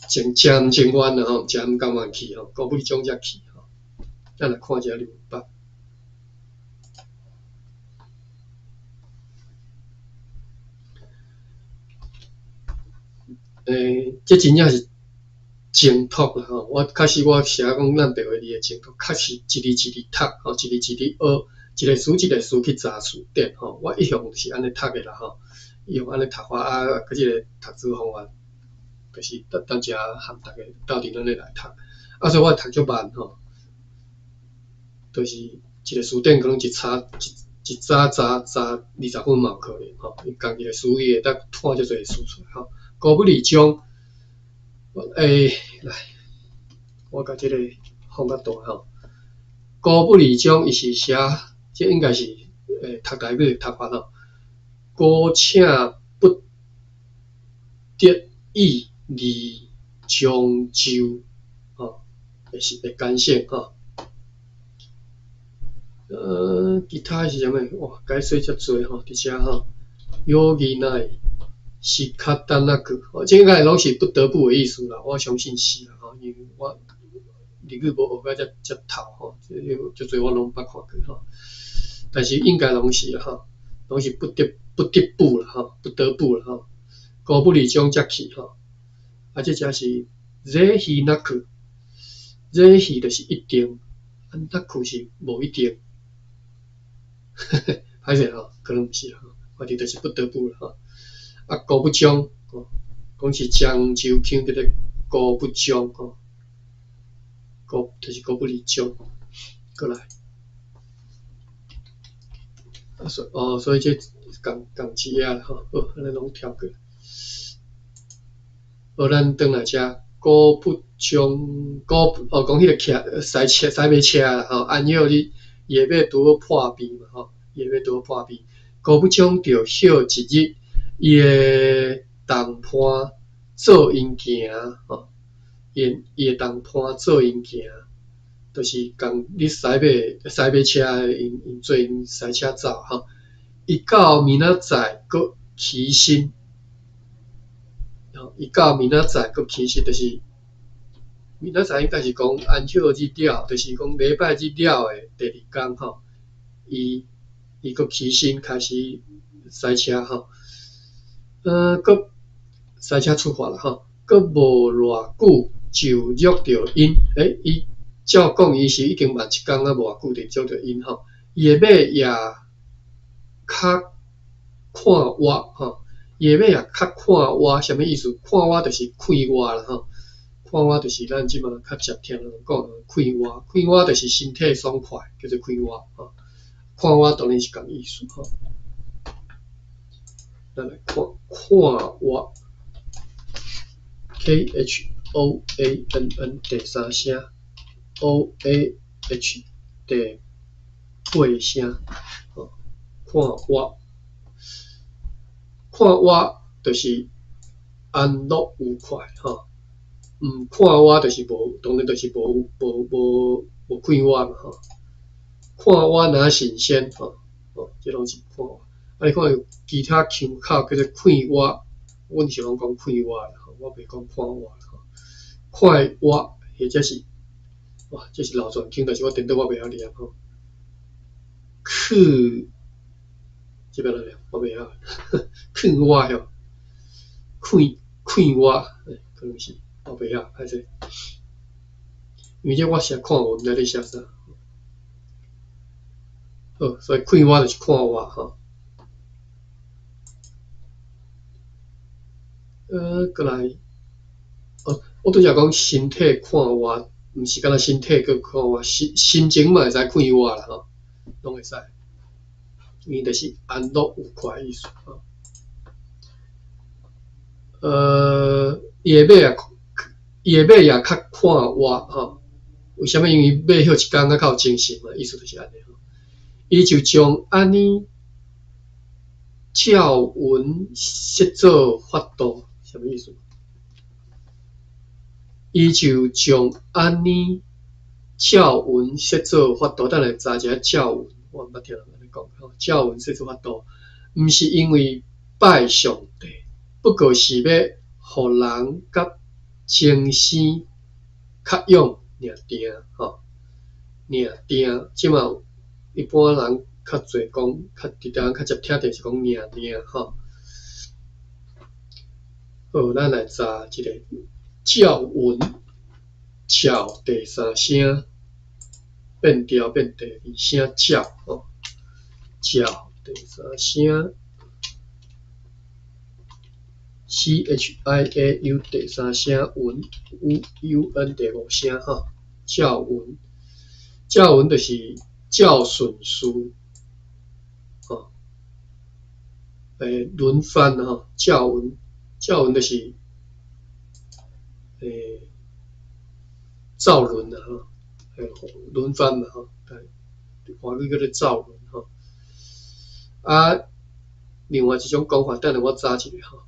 真誠毋情願啦吼，誠毋甘願去吼，高不離將才去吼。咱來看一下劉北。這真正是精讀啦吼！我確實我寫講咱白話字的精讀，確實一字一字讀吼，一字一字學，一个詞一个詞去查詞典吼。我一向是按呢讀的啦吼。用按呢讀法啊，佮這个讀字方法，就是等等一下和逐家鬥陣按呢來讀。啊，所以我讀足慢吼，就是一个词典可能一查一一早查查20分嘛有可能吼，伊仝一个词语會當拖遮濟詞出來吼。高不離將，來，我共這個放較大吼。高不離將伊是寫，這應該是讀台語讀法吼。姑且不得已而將就，吼，會是會干性吼。其他是啥物？哇，解說遮濟吼，佇遮吼，余儀奈仕方なく，這應該攏是不得不的意思啦，我相信是啦吼，因為我日語無學甲遮遮透吼，這足濟我攏毋捌看過吼，但是應該攏是啦吼，攏是不得不得不啦吼，不得不啦吼，高不離將才去吼，啊，這只是是非なく，是非就是一定，啊，なく是無一定。歹勢吼，可能毋是吼，反正就是不得不啦吼。啊，高不將吼，講是漳州腔叫做高不將吼，高就是高不離將，過來。啊，所哦，所以這仝仝字仔啦吼，好，按呢攏跳過。好，咱轉來遮，高不將高哦，講彼個騎賽車賽馬車啦吼，安歇日伊的馬拄好破病嘛吼，伊的馬拄好破病，高不將著歇一日，伊的同伴做𪜶行吼，伊的同伴做𪜶行，就是共咧賽馬賽馬車的𪜶𪜶做𪜶賽車走吼。伊到明仔載閣起身，吼，伊到明仔載閣起身，就是明仔載應該是講安歇日了，就是講禮拜日了的第二工吼，伊伊閣起身開始賽車吼，閣賽車出發啦吼，閣無偌久就約著𪜶，伊照講伊是已經慢一工啊，無偌久就約著𪜶吼，伊的馬也較看活吼，伊的馬也較看活，啥物意思？看活就是快活啦吼，看活就是咱這馬較常聽人講快活，快活就是身體爽快，叫做快活吼。看活當然是仝意思吼。咱來看看活，KHOANN 第三聲，OAH 第八聲，吼，看活，看活就是安樂愉快吼，毋看活就是無，當然就是無無無無快活嘛吼。看活若神仙吼，吼，這攏是看活。啊，你看有其他腔口叫做快活，阮是攏講快活啦，吼，我袂講看活啦吼。快活或者是，哇，這是老傳腔，但是我顛倒我袂曉念吼。去，這欲按怎念？我袂曉。去活吼，快快活，可能是我袂曉，歹勢。因為這我寫看無，毋知咧寫啥。好，所以快活就是看活吼。過來，哦，我拄才講身體看活，毋是干焦身體閣看活，心心情嘛會使快活啦吼，攏會使。伊就是安樂愉快的意思吼。伊的馬也，伊的馬也較看活吼。為啥物？因為馬歇一工較較有精神嘛，意思就是按呢吼。伊就將按呢照文釋做法度，啥物意思？伊就將按呢照文釋做法度，等下查一下照文，我毋捌聽人按呢講吼。照文釋做法度，毋是因為拜上帝，不過是欲予人佮精神較勇爾定吼，爾定。這馬一般人較濟講，較佇台灣較常聽著是講爾定吼。好，咱來查一個照文，照第三聲變調變第二聲照吼，照第三聲 CHIAU 第三聲文 U UN 第五聲吼，照文，照文就是照順序，吼，輪番吼，照文，照文就是，照輪啊吼，輪番嘛吼，華語叫做照輪吼。啊，另外一種講法，等下我查一下吼，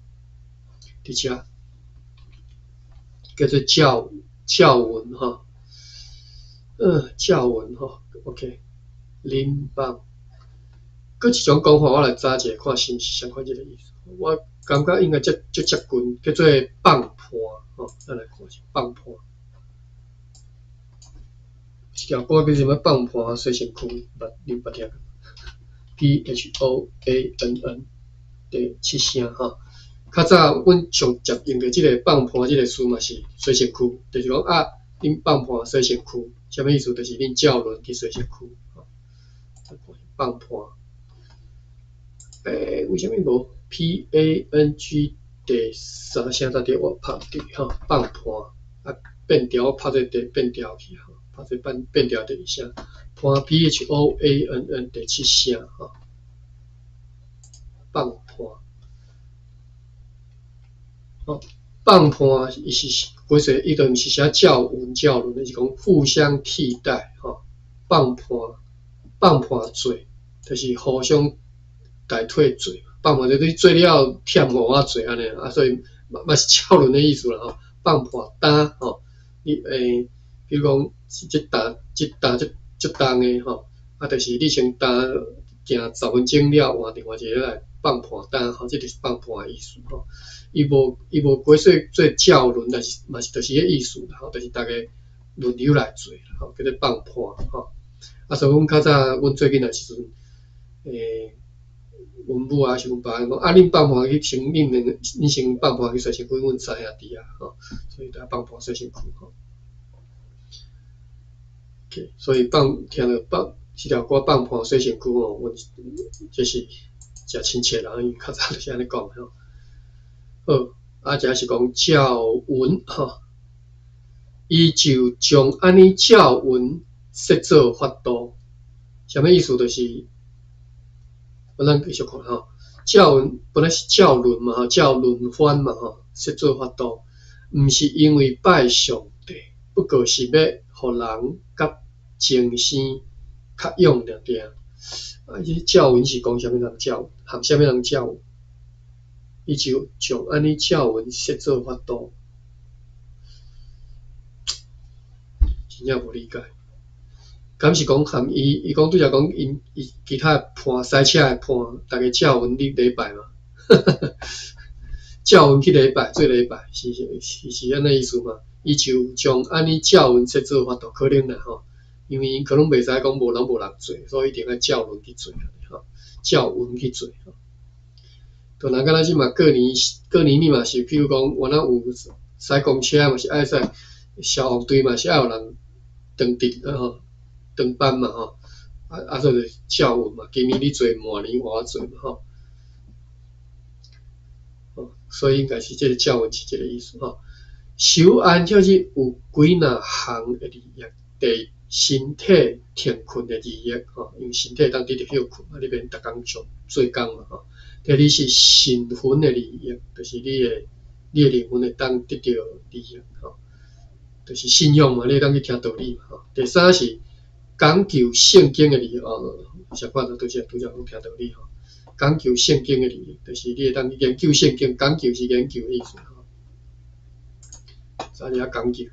佇遮叫做照照文吼，照文吼，OK，林邦。閣一種講法，我來查一下，看是毋是相款這个意思。我感覺應該足足接近，叫做放伴吼，咱來看一下放伴。一條歌叫啥物？放伴洗身軀，捌你捌聽過？PHOANN 第七聲吼。較早阮上捷用著這个放伴這个詞嘛是洗身軀，就是講啊，恁放伴洗身軀，啥物意思？就是恁照輪去洗身軀，吼。放伴。為啥物無 PANG 第三聲才對我拍毋對吼？放伴啊，變調我拍做第變調去吼，拍做變變調第二聲，伴 PHOANN 第七聲吼，放伴，吼，放伴伊是規勢，伊就毋是寫照文照輪，伊是講互相替代吼，放伴放伴做，就是互相代替做，放伴就你做了忝予我做按呢，啊，所以嘛嘛是照輪的意思啦吼。放伴擔吼，你比如講這擔這擔這這重的吼，啊，就是你先擔行10分鐘了，換另外一个來放伴擔吼，這就是放伴的意思吼。伊無伊無規勢做照輪，但是嘛是就是彼意思啦吼，就是逐家輪流來做吼，叫做放伴吼。啊，所以阮較早阮做囡仔時陣，阮母啊，是阮爸講啊，恁放伴去先，恁兩個，恁先放伴去洗身軀，阮三兄弟啊，吼，所以著愛放伴洗身軀吼。OK，所以放聽著放這條歌放伴洗身軀吼，阮這是誠親切啦，因為較早就是按呢講的吼。好，啊，這是講照文吼，伊就將按呢照文設做法度，啥物意思？就是。咱繼續看吼，照文本來是照輪嘛吼，照輪番嘛吼，設做法度，毋是因為拜上帝，不過是欲予人佮精生較勇爾爾。啊，這照文是講啥物人照？含啥物人照？伊就將按呢照文設做法度，真正無理解。敢是講含伊，伊講拄才講𪜶伊其他的伴賽車的伴，逐家照輪去禮拜嘛，照輪去禮拜做禮拜，是是是按呢意思嘛？伊就將按呢照輪設做法度，可能啦吼，因為𪜶可能袂使講無人無人做，所以一定愛照輪去做吼，照輪去做吼。就人敢若這馬過年過年你嘛是，譬如講，原來有駛公車嘛是愛駛消防隊嘛是愛有人當值吼。當班嘛吼，啊啊，所以就照輪嘛，今年你做，明年換我做嘛吼。哦，所以應該是這個照輪是這個意思吼。守安息日有幾若項的利益，第一，身體停睏的利益吼，因為身體會當得著歇睏，啊，你免逐工上做工嘛吼。第二是神魂的利益，就是你的靈魂會當得著利益吼，就是信仰嘛，你會當去聽道理嘛吼。第三是講究聖經的利益哦，相反就拄才拄才講聽道理吼。講究聖經的利益，就是你會當去研究聖經，講究是研究的意思吼。啥叫講究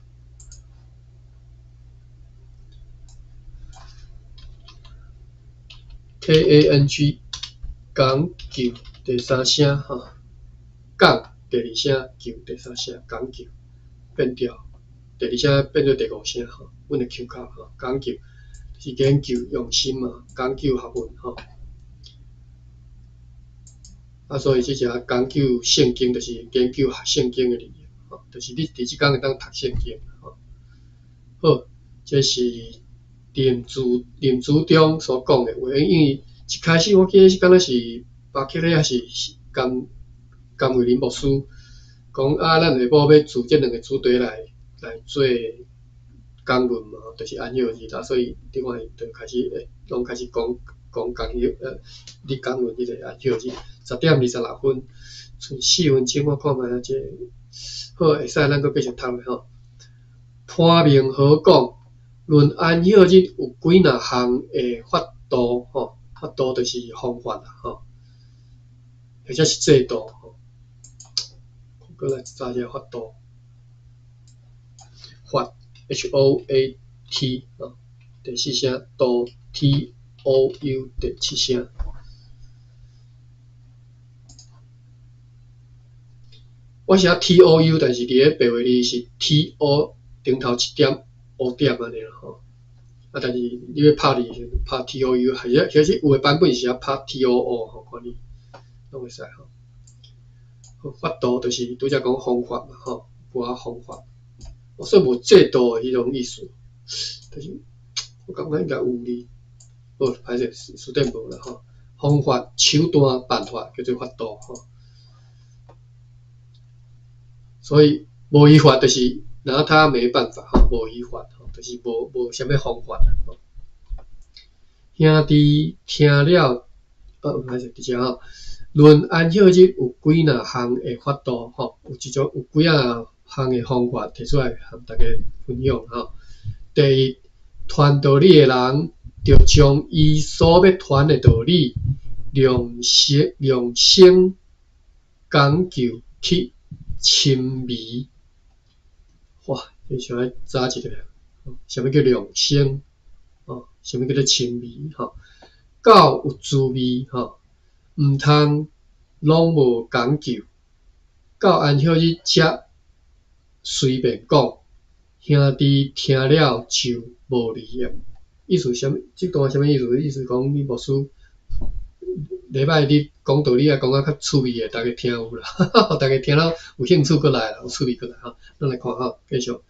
？KANG 講究第三聲吼，講第二聲，究第三聲，講究變調，第二聲變做第五聲吼，阮的口卡吼，講究。是研究用心嘛，講究學問吼。啊，所以這只講究聖經，就是研究聖經的利益吼，就是你佇這工會當讀聖經吼。好，這是林子中所講的話，因為一開始我記得是敢若是巴克禮，還是甘甘慧林牧師講啊，咱下晡欲自這兩個主題來來做講論嘛，就是安息日啦，所以你看伊就開始會攏開始講講講迄你講論彼個安息日。10點26分，賰4分鐘，我看覓啊，這個好會使，咱閣繼續讀落吼。潘明和講，論安息日有幾若項的法度吼，法度就是方法啦吼，或者是制度吼。閣來查一下法度，法 H O A T 吼，第四聲度 T O U 第七聲。我寫 T O U，但是佇咧白話字是 T O 頂頭一點烏點按呢啦吼。啊，但是你欲拍字時陣拍 T O U，或者其實有的版本是寫拍 T O O 吼，看你攏會使吼。法度就是拄才講方法嘛吼，有寡方法，所以無制度的彼種意思，就是我感覺應該有哩，好，歹勢辭典無啦吼。方法、手段、辦法叫做法度吼。所以無依法就是拿他沒辦法吼，無依法吼，就是無無啥物方法吼。兄弟聽了，歹勢佇遮吼，論安息日有幾若項的法度吼，有一種有幾仔項的方法提出來和大家分享吼。第一，傳道理的人，著將伊所欲傳的道理，量聲量聲講究去深微。哇！這想愛查一下，啥物叫量聲？哦，啥物叫做深微？吼，夠有滋味吼，毋通攏無講究。到安息日才隨便講，兄弟聽了就無利益。意思啥物？這段啥物意思？意思講你牧師禮拜日講道理愛講甲較趣味的，大家聽有啦，大家聽了有興趣閣來啦，有趣味閣來吼。咱來看吼，繼續，毋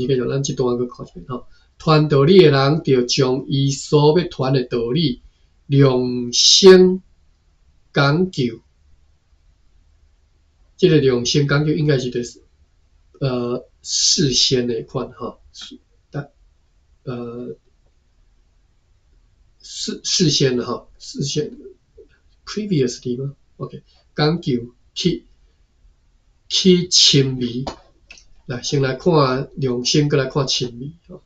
是繼續，咱這段閣看一遍吼。傳道理的人，著將伊所欲傳的道理量聲講究。這個量聲講究應該是就是事先的款吼，事先的吼，事先 previously 嗎？OK，講究去去深微，來先來看量聲，閣來看深微吼。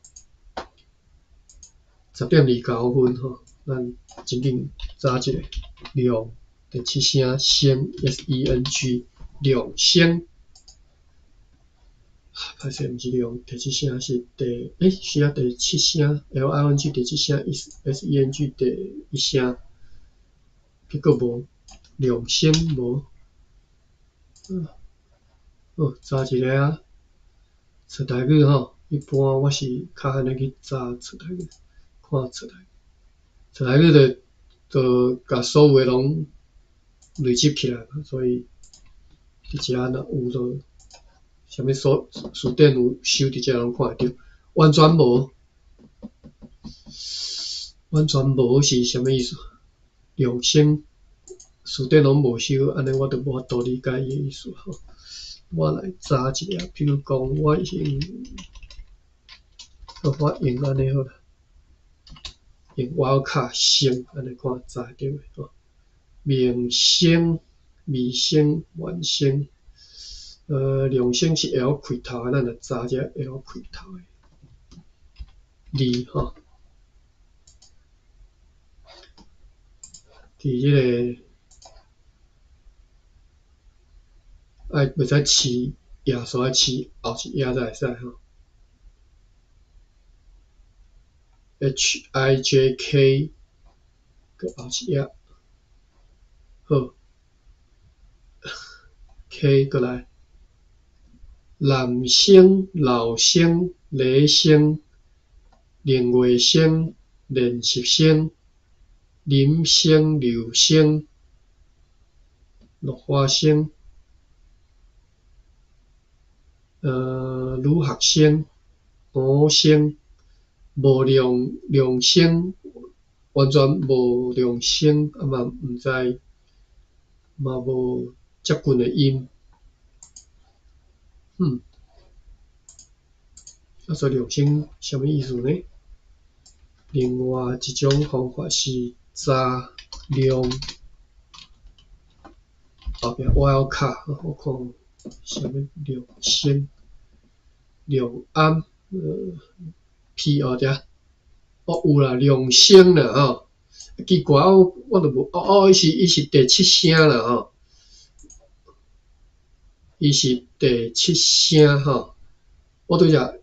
10點29分吼，咱真緊查一下量第七聲聲 S E N G 量聲。歹勢，毋是量第七聲，是第是啊，第七聲 L I N G 第七聲 S S E N G 第一聲，結果無量聲無。好，查一下啊，出台語吼，一般我是較按呢去查出台語，看出台，出台語就就共所有的攏累積起來嘛，所以佇遮若有就。啥物所辭典有收佇遮攏看會著，完全無，完全無是啥物意思？量聲辭典攏無收，按呢我就無法度理解伊的意思吼。我來查一下，比如講我用，我用按呢好啦，用瓦卡聲按呢看查會著袂吼？明聲、微聲、原聲。量聲是 L 開頭的，咱來查這 L 開頭的字吼。佇這個愛袂使飼耶穌愛飼後一頁才會使吼。H I J K 閣後一頁，好。K 過來，男聲、老聲、雷聲、另外聲、練習生、林聲、柳聲、落花生、女學生、吳聲、無量量聲，完全無量聲，啊嘛毋知，嘛無接近的音，啊，所以量升啥物意思呢？另外一種方法是查量後壁 wild card，我看啥物量升量暗，P 哦對啊，哦有啦，量升啦吼，奇怪我我都無，哦哦，伊是伊是第七聲啦吼，伊是第七聲吼，我拄才，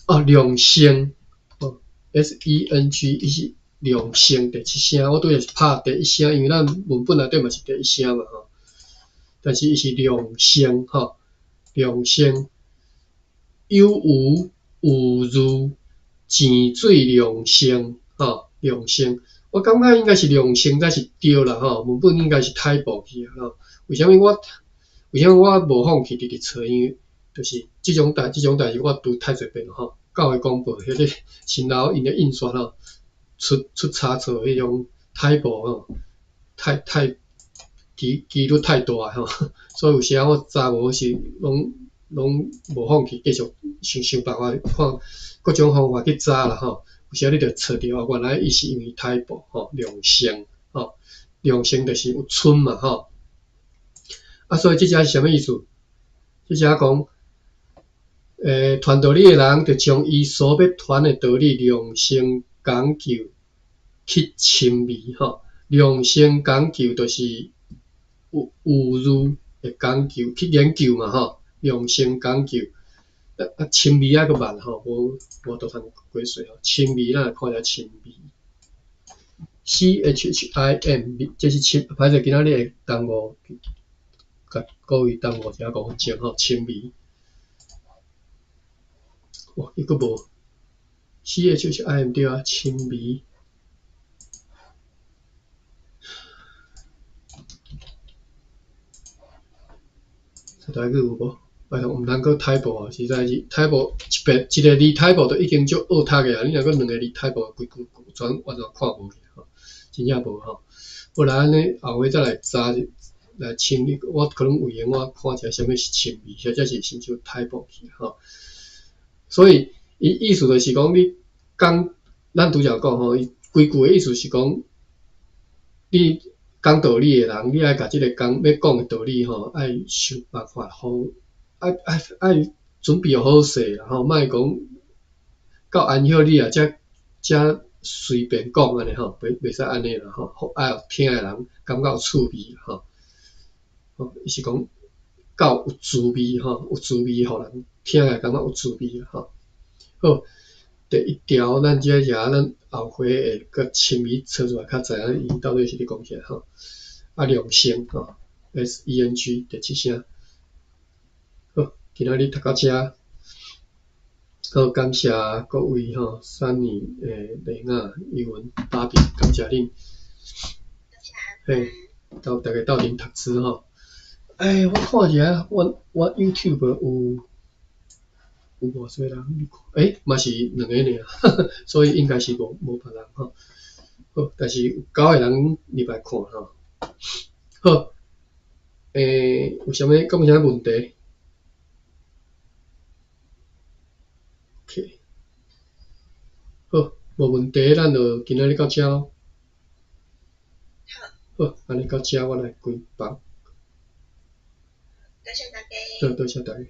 哦量升，哦 S E N G，伊是量升第七聲，我拄才是拍第一聲，因為咱文本內底嘛是第一聲嘛吼，但是伊是量升吼，量升有無有如井水量升吼，量升，我感覺應該是量升才是對啦吼，文本應該是 typo 去啊吼，為啥物我為啥物我無放棄直直揣？因為就是這種代這種代誌我拄太濟遍吼，教會公報彼個新老𪜶咧印刷吼，出出差錯彼種 typo 吼，太太幾幾率太大吼，所以有時仔我查無是攏攏無放棄，繼續想想辦法看各種方法去查啦吼。有時仔你就揣著哦，原來伊是因為 typo 吼，量升吼，量升就是有春嘛吼。啊，所以這只是啥物意思？這只講，傳道理的人，就將伊所欲傳的道理量成講究去深微吼，量成講究就是有有如的講究去研究嘛吼，量成講究啊啊深微抑閣慢吼，無無倒通過細吼，深微咱來看一下深微，C H H I M，這是深，歹勢今仔日會耽誤，共各位耽誤一下5分鐘吼，深微。哇，伊閣無 C H H I M 對啊，深微。台語有無？拜託，毋通閣 typo 啊！實在是 typo 一遍一個字 typo 都已經足惡讀的啊！你若閣兩個字 typo，規句全完全看無去吼，真正無吼。好來按呢後尾再來查來清理，我可能有閒我看一下啥物是深微，或者是親像 typo 去吼。所以，伊意思就是講，你講咱拄才講吼，伊規句的意思是講，你講道理的人，你愛共這个講欲講的道理吼，愛想辦法好，愛愛愛準備好勢啦吼，莫講到安歇你也才才隨便講按呢吼，袂袂使按呢啦吼，愛予聽的人感覺有趣味吼。吼，伊是講夠有滋味吼，有滋味，予人聽來感覺有滋味吼。好，第一條，咱這遮咱後回會閣深入找出來，較知影伊到底是咧講啥吼。啊，量升吼，S E N G 第七聲。好，今仔日讀到遮，好，感謝各位吼，Sunny、麗雅、尤文、芭比，感謝恁。嘿，鬥大家鬥陣讀書吼。欸，我看一下，我我 YouTube 有有偌濟人？欸，嘛是兩个爾，所以應該是無無別人吼。好，但是有九個人入來看吼。好，欸，有啥物？閣有啥物問題？OK，好，無問題，咱就今仔日到遮囉。好，按呢到遮，我來關房。多謝大家。好，多謝大家。